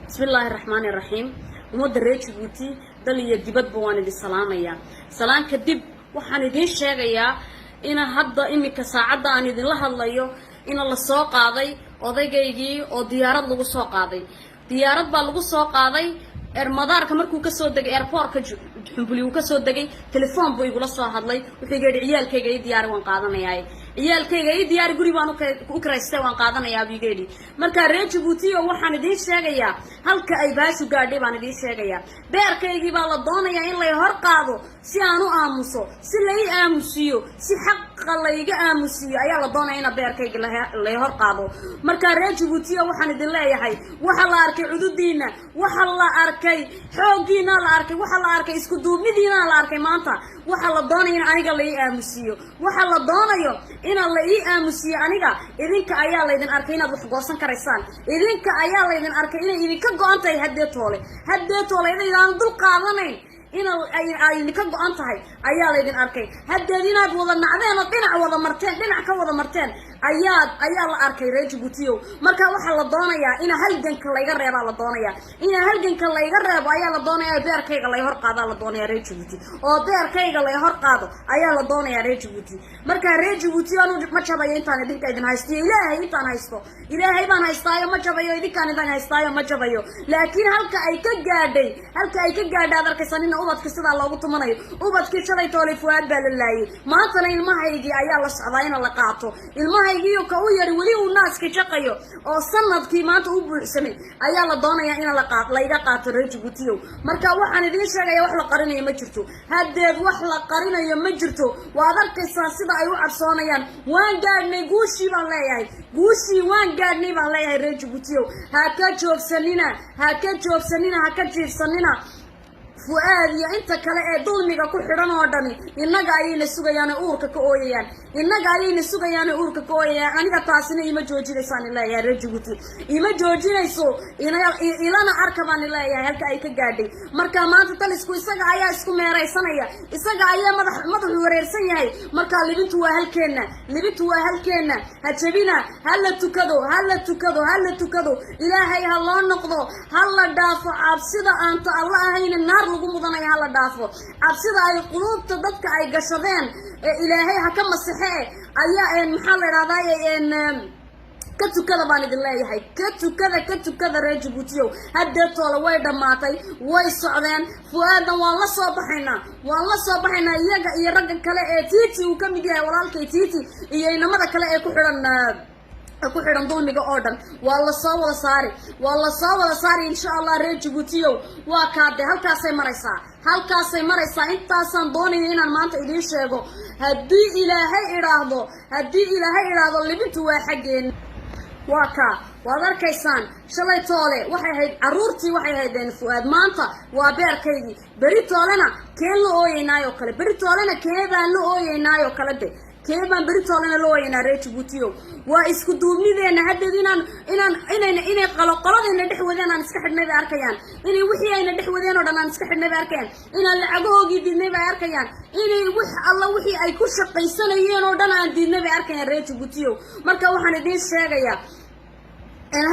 Bismi illaahi raxmaani raxiim. Ummadda reer Jabuuti, dal iyo dibadba, waan idin salaamayaa. Salaan kadib, waxaan idiin sheegayaa ina hadda iminka saacadda aan idinla hadlayo ina la soo qaaday odaygaygii oo diyaarad lagu soo qaaday. Diyaarad baa lagu soo qaaday. Madaarka markuu kasoo degay, airportka Xumbuli uu kasoo degay, telefoon buu igula soo hadlay. Wuxuu iga yidhi: "Ciyaalkayga ii diyaari, waan qaadanayaaye. Ciyaalkayga ii diyaari, guri baan u kiraystay, waan qaadanayaa," buu iga yidhi. Markaa reer Jabuuti oo waxaan idiin sheegayaa halka ay baashu gaadhay baan idiin sheegayaa. Beerkaygii baa la doonayaa in lay hor qaado si aan u aamuso, si lai aamusiyo, si xaqa layga aamusiyo ayaa la doonaya ina beerkayga lay hor qaado. Markaa reer Jabuutiya, waxaan idin leeyahay, waxa la arkay cududiina, waxa la arkay xooggiina, la arkay, waxa la arkay isku duubnidiina la arkay. Maanta waxaa la doonaya in aniga la ii aamusiiyo. Waxa la doonayo inaan la ii aamusiiyo aniga. Idinka ayaa laydin arkay inaad wax goosan karaysaan. Idinka ayaa laydin arkay inay idinka go-an tahay haddee toole, haddee toole inaydaan dul qaadanayn, ina ay idinka go-an tahay ayaa laydin arkay. Haddeed inaad wada nacdeen oo dhinac wada marteen, dhinac ka wada marteen ayaa la arkay, reer Jabuutiyow. Marka waxaa la doonayaa ina halganka layga reebaa la doonayaa. Ina halganka layga reebo ayaa la doonayaa. Beerkayga lay hor qaadaa la doonaya, reer Jabuuti, oo beerkayga lay hor qaado ayaa la doonayaa, reer Jabuuti. Marka reer Jabuuti, anu ma jabayo intaan idinka idin haystiyo. Ilaahay intaan haysto, Ilaahay baan haystaayo, ma jabayo. Idinkaan idin haystaayo, ma jabayo. Laakiin halka ay ka gaadhay, halka ay ka gaadhay aad arkaysaa nina ubadka sidaa loogu tumanayo. Ubadkii shalay toolay Fuaad baa la laayay, maantana ilmahaygii ayaa la socdaa ina la qaato. Ilmahaygiiyo ka u yari weli uu naaska jaqayo oo sanadkii maanta u buuxsamay ayaa la doonayaa in layga qaato, reer Jabuutiyow. Marka waxaan idiin sheegaya, wax la qarinayo ma jirto haddeed, wax la qarinayo ma jirto. Waad arkaysaan sida ay u cabsoonayaan. Waan gaadhnay guushii baan leeyahay, guushii waan gaadhnay baan leeyahay, reer Jabuutiyow. Ha ka joogsanina, ha ka joogsanina, ha ka jiifsanina. Fu'aad iyo inta kale ee dulmiga ku xidhan oo dhami innaga ayayna sugayaane uurka ka ooyayaan, innaga ayayna sugayaane uurka ka ooyayaan. Aniga taasina ima joojinaysaan leeyahay, reer Jabuuti, ima joojinayso. Ilana arka baan leeyahay halka ay ka gaadhay. Marka maanta talisku isaga ayaa isku meeraysanaya, isaga ayaa madax madaxu wareersan yahay. Marka libintu waa halkeenna, libintu waa halkeenna. Ha jebina, ha la tukado, ha la tukado, ha la tukado. Ilaahay ha loo noqdo, ha la dhaafo cabsida aanta Alla ahayna naar lagu mudanaya. Ha la dhaafo cabsida ay quluubta dadka ay gashadeen ee Ilaahay ha ka masaxe ayaa, maxaa la idhahdaa, ka tukada baan idin leeyahay. Ka tukada, ka tukada, reer Jabuutiyow. Haddeetoola way dhammaatay, way socdeen. Fu-aadan waan la soo baxaynaa, waan la soo baxaynaa, iyaga iyo ragga kale ee Titi uu ka mid yahay, walaalkay Titi, iyo inamada kale ee ku xidhan dulmiga oo dhan. Waa la soo wada saari, waa la soo wada saari, insha Allah. Reer Jabuutiyow, waa kaade, halkaasay maraysaa, halkaasay maraysaa. Intaasaan doonaya inaan maanta idiin sheego. Haddii Ilaahay idhaahdo, haddii Ilaahay idhaahdo, libintu waa xaggeena. Waa kaa, waad arkaysaan. Shalay toole waxay ahayd carruurtii, waxay ahaydeen Fu'aad, maanta waa beerkaygii. Beri toolena keen la ooyeynaayoo kale? Beri toolena kee baan la ooyeynaayoo kale de? Kee baan beri toolena la ooyeynaa, reer Jabuutiyow? Waa isku duubnideena. Haddeed inaan inaan inayna inay qoloqoladayna dhex wadeen aan iska xidhnay bay arkayaan. Inay wixii ayna dhex wadeen oo dhan aan iska xidhnay bay arkayaan. Inaan lacagahoogii diidnay bay arkayaan. Inay wix alla wixii ay ku shaqaysanayeen oo dhan aan diidnay bay arkayaan, reer Jabuutiyow. Marka waxaan idiin sheegayaa,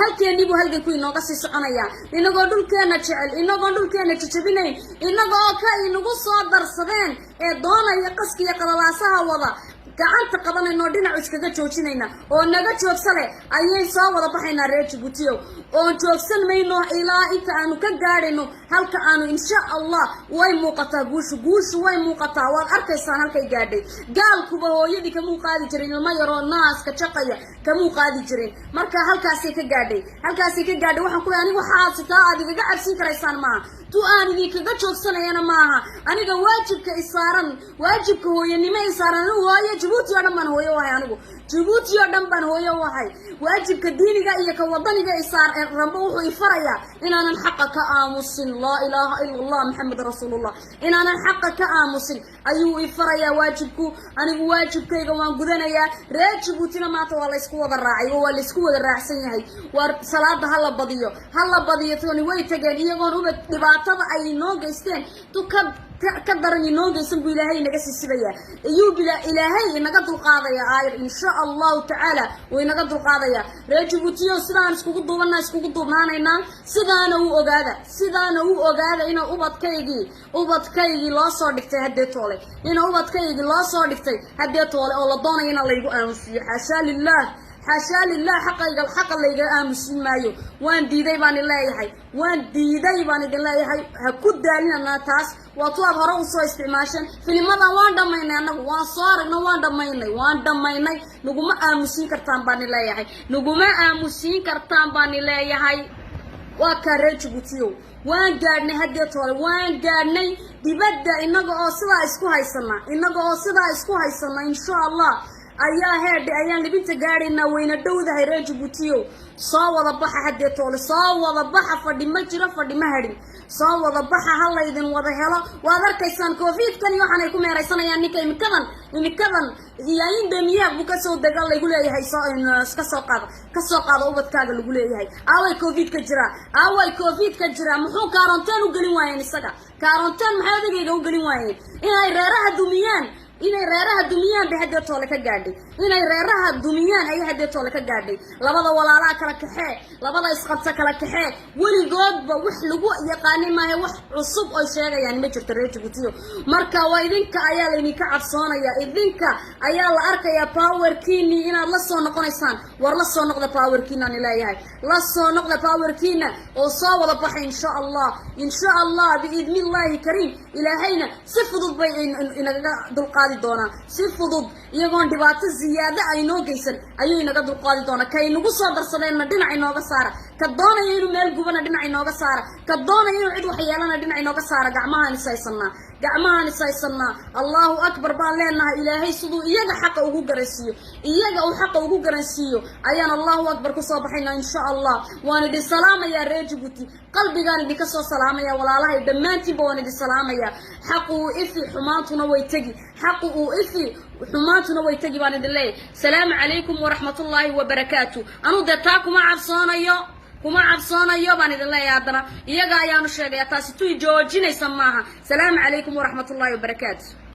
halkeennii buu halganku inooga sii soconayaa, inagoo dhulkeenna jecel, inagoon dhulkeenna jajabinayn, inagoo ka inagu soo darsadeen ee doonaya qaskiiyo qalalaasaha wada gacanta qabanayna oo dhinacu iskaga joojinayna oo naga joogsa leh ayay soo wada baxaynaa, reer Jabuutiyow. Oon joogsan mayno ilaa inta aanu ka gaadhayno halka aanu, insha Allah. Way muuqataa guushu, guushu way muuqataa. Waad arkaysaan halkay gaadhay. Gaalkuba hooyadii kamuu qaadi jirin ilmo yaroo naaska jaqaya, kamuu qaadi jirin. Marka halkaasay ka gaadhay, halkaasay ka gaadhay. Waxaan ku anigu waxaad sitaa aad igaga cabsin karaysaan maaha, tu aan idinkaga joogsanayana maaha. Aniga waajibka isaaran, waajibka hooyanimo isaaran, anigu hooyo Jabuuti oo dhan baan hooyo u ahay, anigu Jabuuti oo dhan baan hooyo u ahay. Waajibka diiniga iyo ka wadaniga isaar rambo wuxuu ifarayaa inaanan xaqa ka aamusin. Laa ilaaha ila Allah, Maxamed rasuulullah. Inaanan xaqa ka aamusin ayuu ifarayaa waajibku. Anigu waajibkayga waan gudanayaa. Reer Jabuutina maanta waa laysku wada raacay oo waa laysku wada raacsan yahay. Waar salaada ha la badiyo, ha la badiyo. Toni way tageen iyagoon ubad dhibaato. Dhibaatada ay inoo geysteen tu ka daran inoo geysan buu Ilaahay inaga sisibayaa, iyuu bila Ilaahay inaga dulqaadaya aayar, insha Allahu tacaala wuu inaga dulqaadaya. Reer Jabuutiyo, sidaan iskugu duubana iskugu duubnaanaynaa. Sidaana u ogaada, sidaana u ogaada ina ubadkaygii loo soo dhigtay haddee toole, ina ubadkaygii loo soo dhigtay haddee toole, oo la doonayo ina laygu aamusiiyo. Xaashaa lilah, xaashaa lilah. Xaqayga, xaqa layga aamusin maayo. Waan diiday baan idin leeyahay, waan diiday baan idin leeyahay. Ha ku daalinana, taas waa tu aad hore usoo isticmaasheen. Filimadan waan dhammaynay, annagu waan soo aragna, waan dhammaynay, waan dhammaynay. Naguma aamusiin kartaan baan idin leeyahay, naguma aamusiin kartaan baan idin leeyahay. Waa kaa, reer Jabuutiyow, waan gaadhnay haddee toole, waan gaadhnay dibadda. Innaga oo sidaa isku haysana, innaga oo sidaa isku haysana, insha Allah ayaa heedhe ayaan libinta gaadhaynaa. Wayna dhowdahay. Reer Jabuutiyow, soo wada baxa haddee toole, soo wada baxa. Fadhi ma jiro, fadhi ma hadhin. Soo wada baxa, ha laydin wada helo. Waad arkaysaan Covidkan iyo waxaan ay ku meeraysanayaan. Ninka imikadan yaayin damiyaaq buu kasoo dega lagu leeyahay, soo kasoo qaada, kasoo qaada ubadkaaga lagu leeyahay. Aaway Covid ka jira? Aaway Covid ka jira? Muxuu quarantaine u gelin waayeen isaga? Quarantaine maxay odagayga u gelin waayeen? Inay reeraha dumiyaan, inay reeraha dumiyaan bay haddee toole ka gaadhay. Inay reeraha dumiyaan ayay haddee toole ka gaadhay. Labada walaalaha kala kaxee, labada isqabta kala kaxee. Weligoodba wax lagu yaqaanay maaha, wax cusub oy sheegayaan ma jirto, reer Jabuutiyo. Marka waa idinka ayaa laydinka cabsoonaya, idinka ayaa la arkayaa powerkiinii inaad la soo noqonaysaan. War la soo noqda powerkiina ani leeyahay, la soo noqda powerkiina oo soo wada baxay, insha Allah, insha Allah, biidnillaahi kariim. Ilaahayna si fudud bay inagaga dulqaadi doonaa, si fudud, iyagoon dhibaato ziyaado ay noo geysan ayuu inaga dulqaadi doonaa. Kay nagu soo darsadeenna dhinac inooga saara, ka doonaya inuu meel gubana dhinac inooga saara, ka doonaya inuu cid wax yeelana dhinac inooga saara. Gacmahaan is haysanaa, gacmahaan is haysanaa. Allahu akbar baan leenahay. Ilaahay siduu iyaga xaqa ugu garansiiyo, iyaga uu xaqa ugu garansiiyo ayaan allahu akbar kusoo baxaynaa, insha Allah. Waan idin salaamayaa, reer Jabuuti, qalbigaan idinka soo salaamaya. Walaalahay dhammaantiinba waan idin salaamayaa. Xaqu uu ifi, xumaantuna way tegi. Xaqu uu ifi, xumaantuna way tegi baan idin leeyahay. Salaamu calaykum waraxmatullaahi wabarakaatu. Anuu dee taa kuma cabsoonayo, kuma cabsoonayo baan idin leeyahay. Haddana iyaga ayaanu sheegaya, taasi tuy joojinaysa maaha. Salaamu calaykum waraxmatullaahi wabarakaatu.